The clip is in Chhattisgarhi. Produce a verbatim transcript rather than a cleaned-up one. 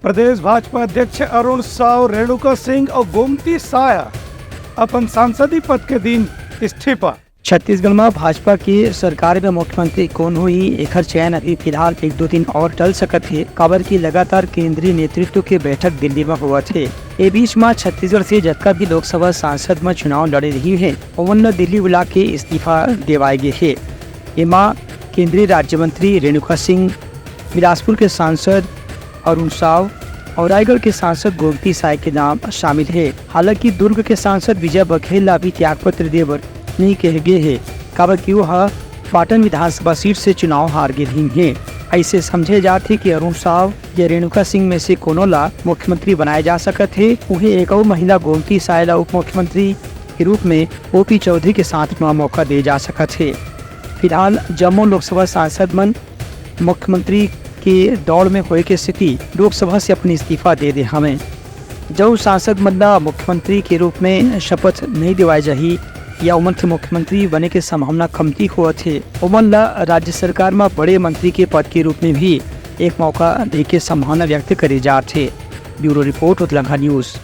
प्रदेश भाजपा अध्यक्ष अरुण साव, रेणुका सिंह अउ गोमती साय अपन सांसदी पद के दीन इस्तीफा। छत्तीसगढ़ म भाजपा के सरकार में मुख्यमंत्री कोन होही, एखर चयन अभी फिलहाल एक दो दिन और टल सकत हे, काबर कि लगातार केंद्रीय नेतृत्व के बैठक दिल्ली म होवत हे। ए बीच म छत्तीसगढ़ से जतका भी लोकसभा सांसद म चुनाव लड़े रहिन हे, ओमन ल दिल्ली बुला के इस्तीफा देवाए गे हे। एमा केंद्रीय राज्य मंत्री रेणुका सिंह, बिलासपुर के सांसद अरुण साव अउ रायगढ़ के सांसद गोमती साय के नाम शामिल हे। हालांकि दुर्ग के सांसद विजय बघेल ला भी त्यागपत्र दे बर नइ कहे गे हे, काबर कि वो ह पाटन विधानसभा सीट से चुनाव हार गे रहिन हे। अइसे समझे जात हे कि अरुण साव या रेणुका सिंह में से कोनो ला मुख्यमंत्री बनाए जा सकत हे। उहें एक अउ महिला गोमती साय ला उप मुख्यमंत्री के रूप में ओपी चौधरी के साथ म मौका दे जा सकत हे। फिलहाल जम्मो लोकसभा सांसद मन मुख्यमंत्री के दौड़ में होए के सेती लोकसभा से अपन इस्तीफा दे दे हवंय। जउन सांसद मन ला मुख्यमंत्री के रूप में शपथ नइ दिवाए जाही या ओमन के मुख्यमंत्री बने के संभावना कमती होवत हे, ओमन ला राज्य सरकार म बड़े मंत्री के पद के रूप में भी एक मौका दे के संभावना व्यक्त करे जात हे। Bureau report, Utlangha news.